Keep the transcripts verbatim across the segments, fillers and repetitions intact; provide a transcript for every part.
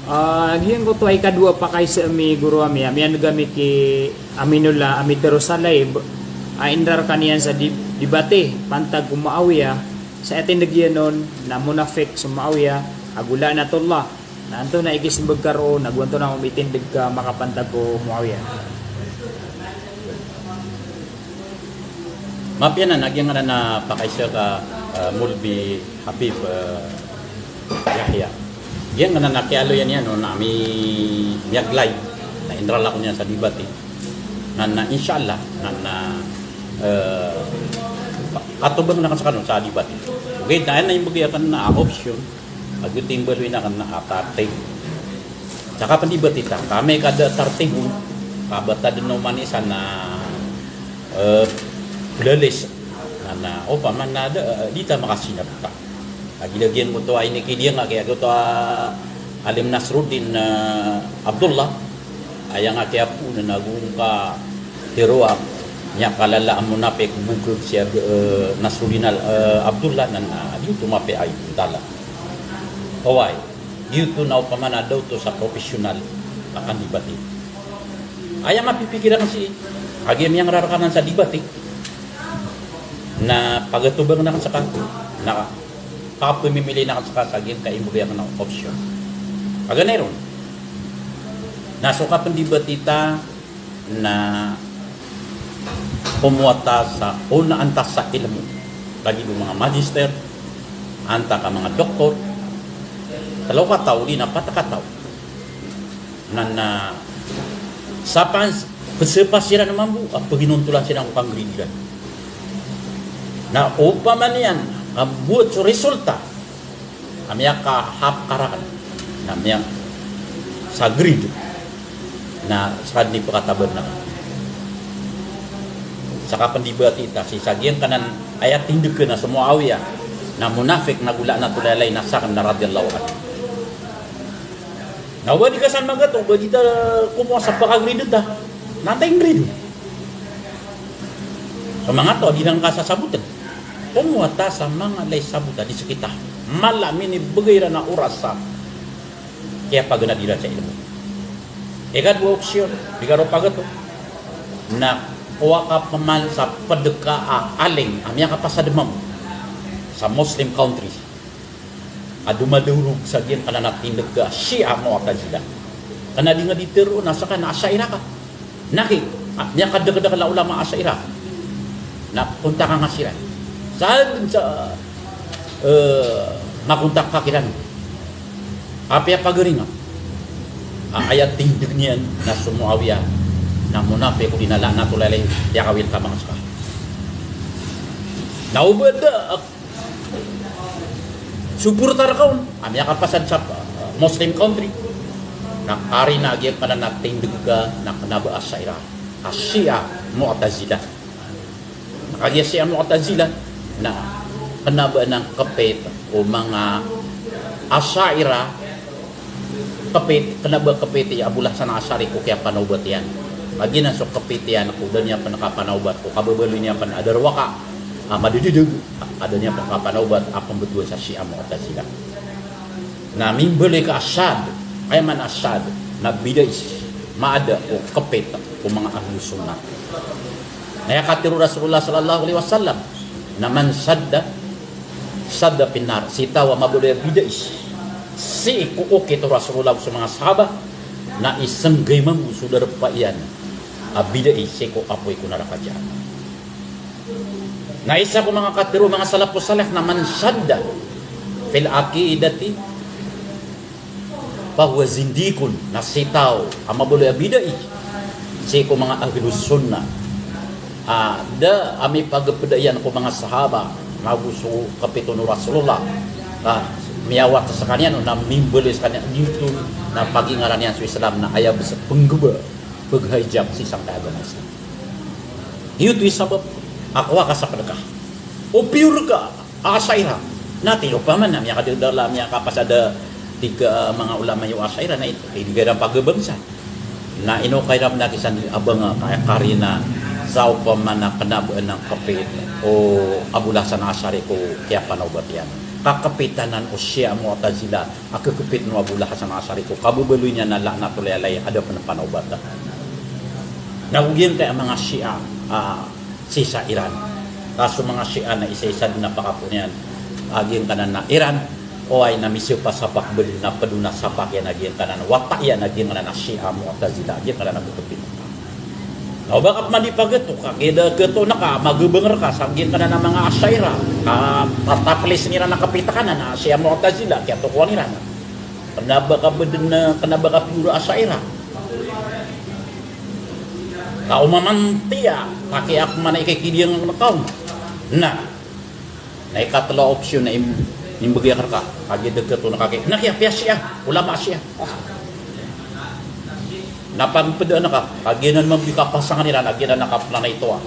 Ah, giyangkoto a ikadowa a pakaiza ami guro ami, a miyaneg ami ki Aminullah, a mitharo sa live, a inrarkaniyan sa di-, dibati, pantag ko Muawiyah, sa aya tindeg iyan on na munafik so Muawiyah, ago la'natullah. Na antonaa i kisembag ka roo, na go antonaa i mitindeg ka makapantag ko Muawiyah. Mapiya nan, a giyangkanan a pakaiza ka, eh, Molvi Habib, eh, Yahya. Giyangkanan a kiyaaloy iyan on na mi-, miyaglay. Na inrarkaniyan sa dibati. Na, na, insha Allah, na, na, eh, katobang na kan sa kanon sa dibati. Okay, na, na imbagay aken a option. Ago timbaloy na aken a tartib. Sa kapendibati ta, ka amay ka da tartib on, ka ba ta den oman isa na, eh, leles. Na, na, opama na da, eh, di ta makasinap ka. Lagid a giyangkoto a inikidi nga, kaya goto a Alim Nasruddin, eh, Abdullah. Aya nga kiyapoon na go ngka tero a miyakalala a munafik, bokeg si Ab-, eh, Nasruddin Al-, eh, Abdullah, na, na, di oto mapiya a ipon tala. Oway, di oto na opama na da oto sa professional a kandibati. Aya mapipikir aken sii, a giya miyangrarkanan sa dibati, na pagatobangen aken seka, na kapemimili aken seka sa giyangkai a imbagay aken a option. Paganay ron, na so kapendibati ta na komowa ta sa onaan ta sa ilmo. Lagid o manga magister, antaa ka manga doktor, telo kataw, odi na pat kataw. Na, na, sa pan-, psepasiran mambo a paginontolan siran ko kangridiran. Na opama niyan a bowat so resulta a miyakahap ka raken, na miya sa grid, na seka den i pekataban na. Sa kapendibati ta sii sa giyangkanan a aya tindeg ka na so Muawiyah na munafik, na go la'natullah alayh, na saken na radiyallahu anhu. Na o ba di ka san magato, o ba di ta komowa sa pakagrid ta, na antaa i ngrid? So manga taw a di ran ka sasaboten. Komowa ta sa manga lay sabota di sekita. Mala a minibegay iran a oras sa kiyapaganad iran sa ilmo. Ikadowa option, di ka roo pagato, na kowa ka peman sa ped ka a alim a miyakapasad mambo sa Muslim country a domadorog sa giyangkanan a tindeg a Shia Mu'tazilah. Kena di nga di tero na seka na Asha'irah ka. Na ki, a, miyakadakdakl a ulama Asha'irah. Na kontak ka nga siran. Sa den sa, eh, makontak ka kiran. Apiya pagaringa a, aya tindeg iyan na so Muawiyah na munafik, odi na la'natullah alayh, piyakawit ka manga seka. Na o ba da a suportar ka on a miyakapasad sa, uh, Muslim country, na karina a giyangkanan a tindeg ka na kena ba a Asha'irah, a Shia Mu'tazilah. Na kagiya Shia Mu'tazilah na kena ba anan kepit o manga Asha'irah, kepit, kena ba kepit i Abul Hasan Ash'ari ko kiyapanawbat iyan. Lagid anan so kepit iyan ko da niyan pen kapanawbat ko kababaloy niyan pen a darowaka a madededeg, a da niyan pen kapanawbat a pembetowan sa Shia Mu'tazilah. Na mimbaloy ka a shadh, aya maana a shadh na bid'ah, maada o kepit ko manga Ahlus Sunnah. Na aya katharo o Rasulullah sallallahu alaihi wasallam na man shadha shadha fin nar, sii taw a mabaloy a bid'ah, sii ko okit o Rasulullah ago so manga sahaba, na isenggay mambo so darpa iyan a bid'ah sii ko apoy ko naraka Jahannam. Na isa ko manga katharo o manga salafus salih na man shadha fil aqidati fahuwa zindiqun, na sii taw a mabaloy a bid'ah sii ko manga Ahlus Sunnah a da a mipagepeda iyan ko manga sahaba ago so kepit o Rasulullah, a miyawat sa sekaniyan na mimbaloy sa sekaniyan, giyoto na pagingaran iyan so Islam na aya bes a penggeba, peg-hijack sii sangkai a agama Islam. Giyoto i sabap a kowa ka sa ped ka o pure ka a Asha'irah. Na tig iran opama na miyakadakdakl a miyakapasad a tig a manga ulama iyo a Asha'irah na ito, tig iran pagabangsa. Na ino ka iran na kisan di abang a kaya karina sa opama na kena ba anan kepit o Abul Hasan Ash'ari ko kiyapanawbat iyan. kakapitanan o Shia Mu'tazila a kakapit o Abul Hasan Ash'ari ko kababaloy niyan a la'natullahi alayh a da pn panaobata. Na go giyangkaya manga Shia a sii sa Iran. Ka so manga Shia na isaisa dn a pakapoon iyan a giyangkanan a Iran, oway, na misapasapak bdn a pd on a sapak iyan a giyangkanan a wata iyan a giyangkanan a Shia Mu'tazila, giyangkanan a kakapit. Na o ba ka pman di pagto, kagiya da kto na ka, magabang rka sa giyangkanan a manga Ash'airah, ka tataplis iran a kapitakanan a Shia Mu'tazila, kiyatokowan iran. Kna ba ka bdn, kna ba ka pure Ash'airah. Ka o mamantiya, kagiya pman i kikidiyang rka on. Na, na ikatlo a option na im-, imbgay akn rka, kagiya da kto na kagiya, na kiya, piya Shia, ulama Shia. Na pagpda na ka, kagiya nan mambo i kapasangan iran, kagiya nan a kapnanay to a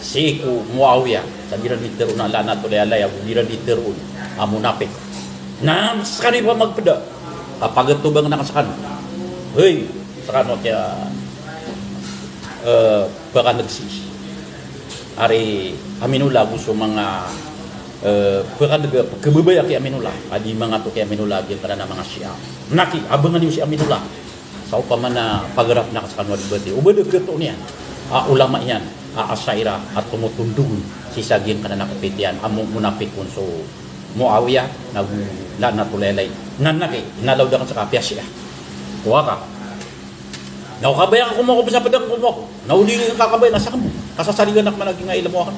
sii ko Muawiyah, sa di ran di tharoon a la'natullahi alayh, ago di ran di tharoon a munafik. Na skano i pamagpda, ka pagtobang na ka skano. Hoy, skano kiya, eh, pakaneg sii ari Aminullah ago so manga, eh, pakaneg, pkhababaya ki Aminullah, a di mangato ki Aminullah a giyangkanan a manga Shia. Na ki, abangan iyo si Aminullah. Sa opama na pagarap na ka skano a debate, o ba da kto niyan a ulama iyan a Ash'airah a tomotondog sii sa giyangkanan a kapit iyan a mu-, munafikon so Muawiyah, na go la'natullahi alayh. Na, na ki, inalaw da kn ska a piya Shia. Kowa ka. Na o kabaya ka komo ko, bsa pd ka komo ko. Na o di ka kabaya na sakn bo. Kasasarigan akn man a giyangkai a ilmo akn.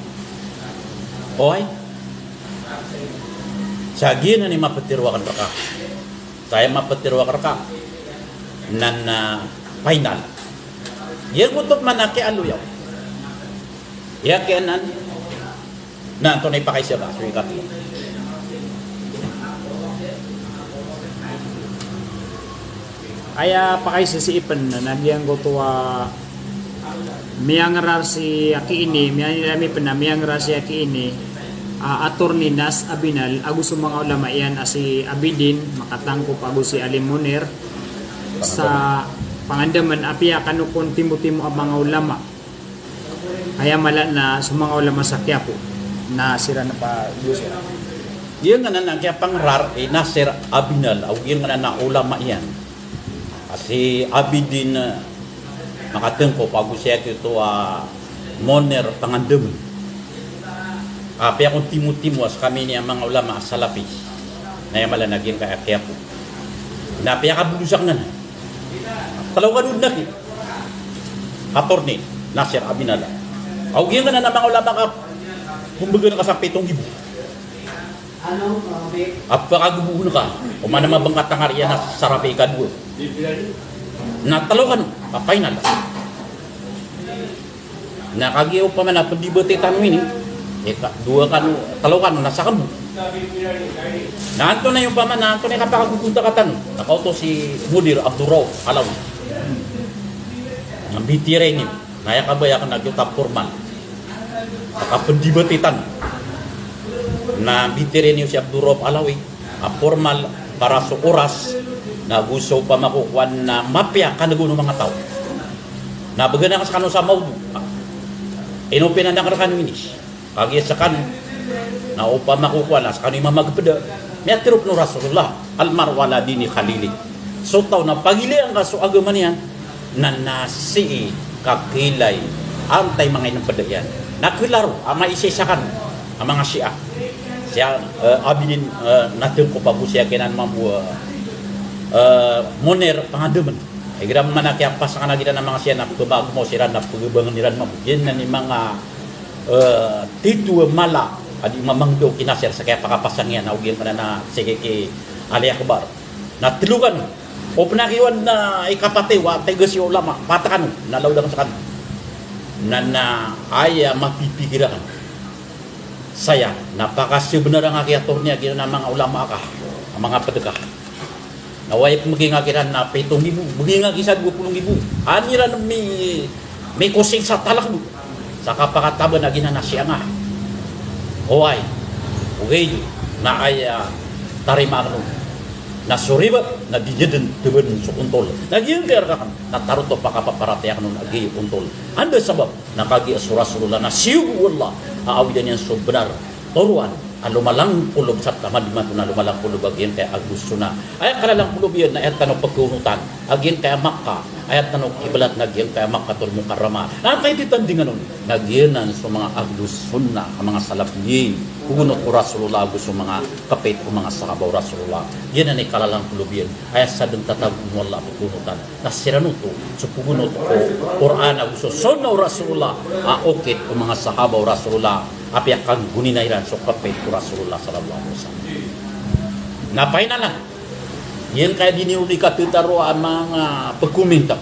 Oway. Sa giyanan i maptharo akn rka. Sa aya maptharo akn rka nan, ah, final. Giyangkoto pman a kiyaaloya on. Aya kiyanan, na antonaa i pakaisa ka, so ikatlo. Aya pakaisa sii pn na giyangkoto a miyangrar sii aki ini, miyanilami pn a miyangrar sii aki ini, ah, Attorney Nas Abinal, ago so manga ulama iyan a si Abidin Makatangkop ago si Alim Moner, sa pangandaman a apiya kano kon timotimo a manga ulama. Aya mala na so manga ulama sa Quiapo na siran a pagosay. Giyangkanan a kiyapangrar i Nasir Abinal, ago giyangkanan a ulama iyan a si Abidin Makatangkop ago si aki oto a Moner Pangandaman. Apiya kon timotimo a skami ini a manga ulama a Salafi. Na aya mala na giyangkaya a Quiapo na apiya kabolosan anan. Tlo kano dn aki. Attorney Nasir Abinal. Ago giyangkanan a manga ulama ka pmbgan ka sa pito nggibo. A pakagoboon ka. Opama na mabngkat a ngari iyan a Sarafi ikadowa. Na tlo kano, a final. Na kagiya opama na pndibati tano ini, ika, dowa kano, tlo kano, na sakn bo. Na antonaa i opama na antonaa i kapakagogontaka tano. Na kaoto si Mudir Abdurrauf Alawi. Na mbitiyarai niyo. Na aya kabaya akn na giyoto a pormal a kapndibati tano. Na mbitiyarai niyo si Abdurrauf Alawi a pormal para so oras, na go so opama ko kowan na mapiya a kaneg o manga taw. Na bgan akn skano sa mawdu. Ino pinanakar kano ini. Kagiya skano na opama ko kowan na skano i mamagpda. Miyatharo pn o Rasulullah, "Al mar'u ala dini khalilih." So taw na pagilaya ngka so agama niyan, na, na sii ka kailay antaa i manga inmpda iyan. Na klaro a maisaisa kano a manga Shia. Siya, eh, Abidin, eh, Makatangkop ago si aki anan mambo, eh, eh, Moner Pangandaman. Igira man a kiyapasangan a giyanan a manga Shia na pkhabago mo siran na pkhabangan iran mambo. Giyanan i manga, eh, tito a mala a di mamangdaw ki Nasir sa kiyapakapasang iyan, ago giyangkanan a sii ki Ali Akbar. Na tlo kano. O pn a kiwan na ikapatiwa, tiga si ulama, pat kano, na lawdan skano. Na, na aya mapipikir akn. Saya, na pakasbnar a ngka ki attorney a giyanan a manga ulama ka, a manga pd ka. Na oway, pmbgi ngka kiran na pito nggibo, bgi ngka ki sa dowa polo nggibo. An iran mi-, mikosing sa talak bo. Sa kapakataban a giyanan a Shia nga. Oway. Ogaid na aya tarimaa akn on na so riba na di niyan dn taban so kontol. Na giyangkaya rka akn na tarotop a kapaparatiyaya akn on a giya kontol. Anda sabap na kagiya so Rasulullah na siyogo o Allah a awidan iyan so bnar. Toroan a lomalangkolob sa tamad mato na lomalangkolob a giyangkaya Ahlus Sunnah. Aya kalalangkolob iyan na aya tano pekeunotan a giyangkaya Makkah, aya tano kiblat na giyangkaya Makkatul Mukarramah. Na antaa i titandingan on? Na giyanan so manga Ahlus Sunnah, a manga Salafiyin, pegonot o Rasulullah ago so manga kapit o manga sahaba o Rasulullah. Giyanan i kalalangkolob iyan. Aya sa den tatago o Allah a pegonotan. Na siran oto so pegonot o Qur'an ago so sunnah o Rasulullah a okit o manga sahaba o Rasulullah a piyakanggonina iran so kapit o Rasulullah sallallahu alaihi wasallam. Na painalan, giyangkaya di niyo di katetaroa a manga pekominta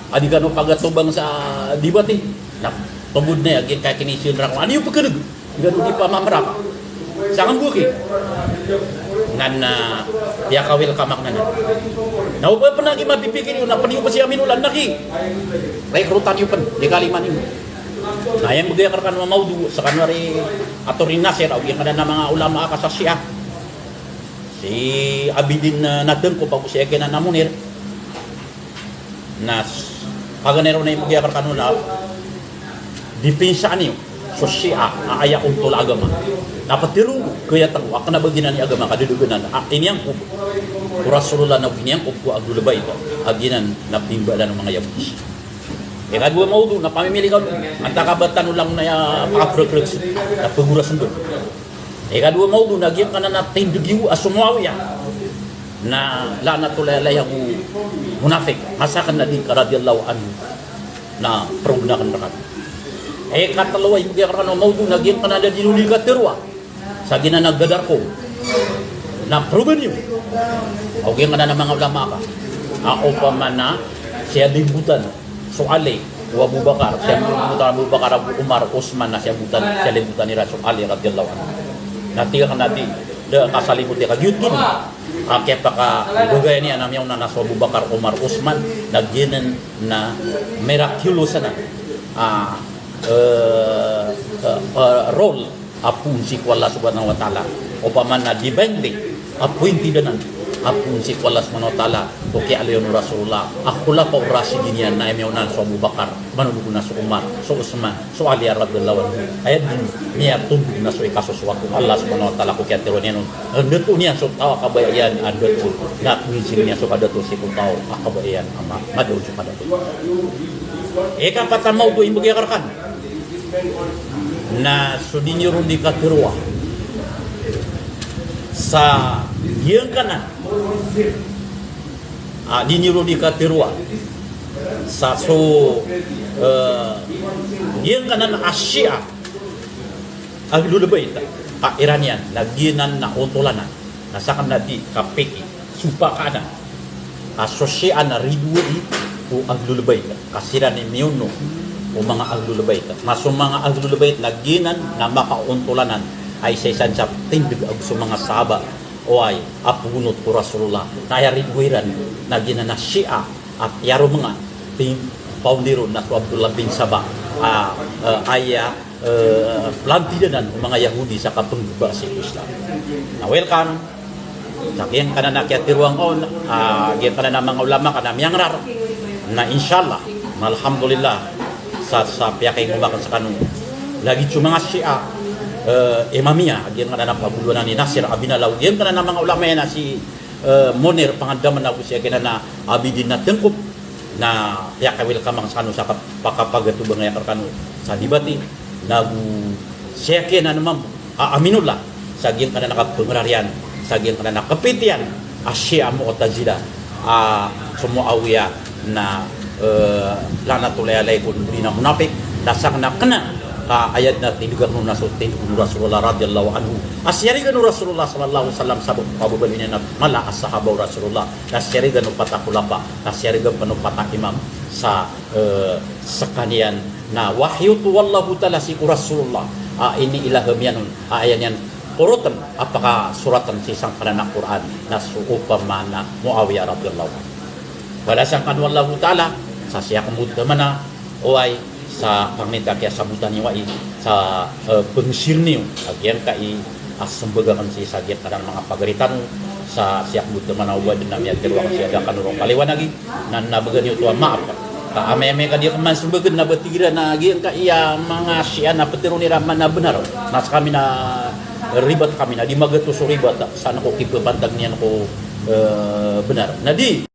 a di kano pagatobang sa debate. Na togod na iya giyangkaya kinisinrang a niyo pekeneg. Gano di pamamraka. Sa ngambok i. Ngan na, ah, piyaka-welcome ak nan. Na o ba pen a ki mapipikir iyo, na pen iyo ba si Aminul Anaki. Rekrutan iyo pen, di kalima niyo. Na aya mbegay akn rekano a mawdu, sekano ari Attorney Nasir, ago giyangkanan a manga ulama a ka sa Shia. Si Abidin, ah, Natengkop ago si Ekenan a Munir. Na s-, paganay ron na imbegay akn rekano na dipinsaan iyo so Shia a aya ontol a agama. Na petero ko, kiyatero a kena ba giyanan i agama ka dedegenan a iniyangkob ko Rasulullah na iniyangkob ko Ahlul Bait a giyanan na pimbaalan o manga Yahudi. Ikadowa a mawdu na pamimili kano, antaa ka ba tano langon aya pakaprekrek na pegorasen dn. Ikadowa a mawdu na giyangkanan a tindeg iyo a so Muawiyah na la'natullahi alayh ago munafik, masa akn na di ka radiyallahu anhu na perogn akn rekano. Ikatlo a imbegay akn rekano a mawdu na giyangkanan a di niyo di kateroa sa giyanan a gadar ko na perogn iyo. Ago giyangkanan a manga ulama ka a opama na siyalibotan so Ali o Abu Bakar, siyalibotan o Abu Bakar, Abu Umar, Usman, na siyalibotan, siyalibotan iran so Ali radiyallahu anhu. Na tig akn a di, da kasaliboti ka giyoto. A kiyapakabegay niyan a miyaona na so Abu Bakar, Umar, Usman, na giyanan na miraculous anan a, eh, eh, eh, role a poon sii ko Allah Subhanahu wa Ta'ala. Opama na divinely appointed anan a poon sii ko Allah Subhanahu wa Ta'ala ko kiyaaloy on o Rasulullah a Khulafa ar-Rashidin iyan, na aya miyaona so Abu Bakar, manonogo na so Umar, so Usman, so Ali radiyallahu anhu. Aya dn miyatondog na so ikasosowa ko Allah Subhanahu wa Ta'ala ko kiyateroa niyan on. Ndatoon iyan so taw a kabaya iyan a dato, na poon sii niyan so kadato sii ko taw a kabaya iyan a ma-, madato so kadato. Ikapat a mawdu a imbegay akn rekano na so di niyo ron di kateroa sa giyangkanan a, di niyo ron di kateroa sa so, eh, giyangkanan a Shia Ahlul Bait a Iranian na giyanan na ontol anan. Na sakn na di kapiki, sopak anan a so Shia na ridoay ko Ahlul Bait, ka siran i miyono o manga Ahlul Bait. Na so manga Ahlul Bait na giyanan na makaontol anan a isa-isa sa tindeg ago so manga sahaba, oway, a pegonot ko Rasulullah. Na aya ridoay iran na giyanan a Shia a tiyaroma nga, pin-, founder on na so Abdullah bin Saba, a, eh, aya eh, planted anan o manga Yahudi sa kapnggba sii ko Islam. Na welcome sa giyangkanan a kiyateroa ngka on, ah, giyangkanan a manga ulama ka na miyangrar. Na insha Allah, na alhamdulillah, sa, sa piyakaingoma akn sekano. Lagid so manga Shia, eh, Imamiyah, giyangkanan a pagolowan i Nasir Abinalaw, giyangkanan a manga ulama iyan a si, eh, Munir Pangandaman ago si giyangkanan a Abidin Natengkop. Na piyaka-welcome akn sekano sa kap-, pakapagatobang akn rekano sa debate, nago siyakiyanan mambo a Aminullah, sa giyangkanan a kapengrariyan, sa giyangkanan a kapitiyan a Shia Mu'tazilah, a so Muawiyah na, eh, la'natullahi alayh ko di na munafik, na sakn na kena ka aya dn a tindeg akn on na so tindeg o Rasulullah radiyallahu anhu. A siyarigan o Rasulullah sallallahu alaihi wasallam sabap ko kababaloy niyan a mala a sahaba o Rasulullah. Na siyarigan o pat a khulafa, na siyarigan pn o pat a imam sa, eh, sekaniyan na wahyu oto o Allahu Ta'ala sii ko Rasulullah. A iniilham iyan on, a aya niyan korotn a pakasoratn sii sangkanan a Qur'an, na so opama na Muawiyah radiyallahu anhu. Balasan kano o Allahu Ta'ala sa siyakmbod a mana, oway, sa pangni ta kiyasabotan iyo ai sa, eh, pengshare niyo a giyangkai a sembag akn sii sa giyangkanan a manga pagari tano, sa siyakmbod a mana o ba dn a miyateroa akn sii a da kano ron kaliwanagi, na, na bgan iyo oto a maap. Ka amay-amay ka di akn man sembagn na ba tig iran a giyangkai a manga Shia na peteroon iran man a benar. Na sekami na ribat kami, na di magatos so ribat, saan ko kipapantag niyan ko, eh, benar. Na di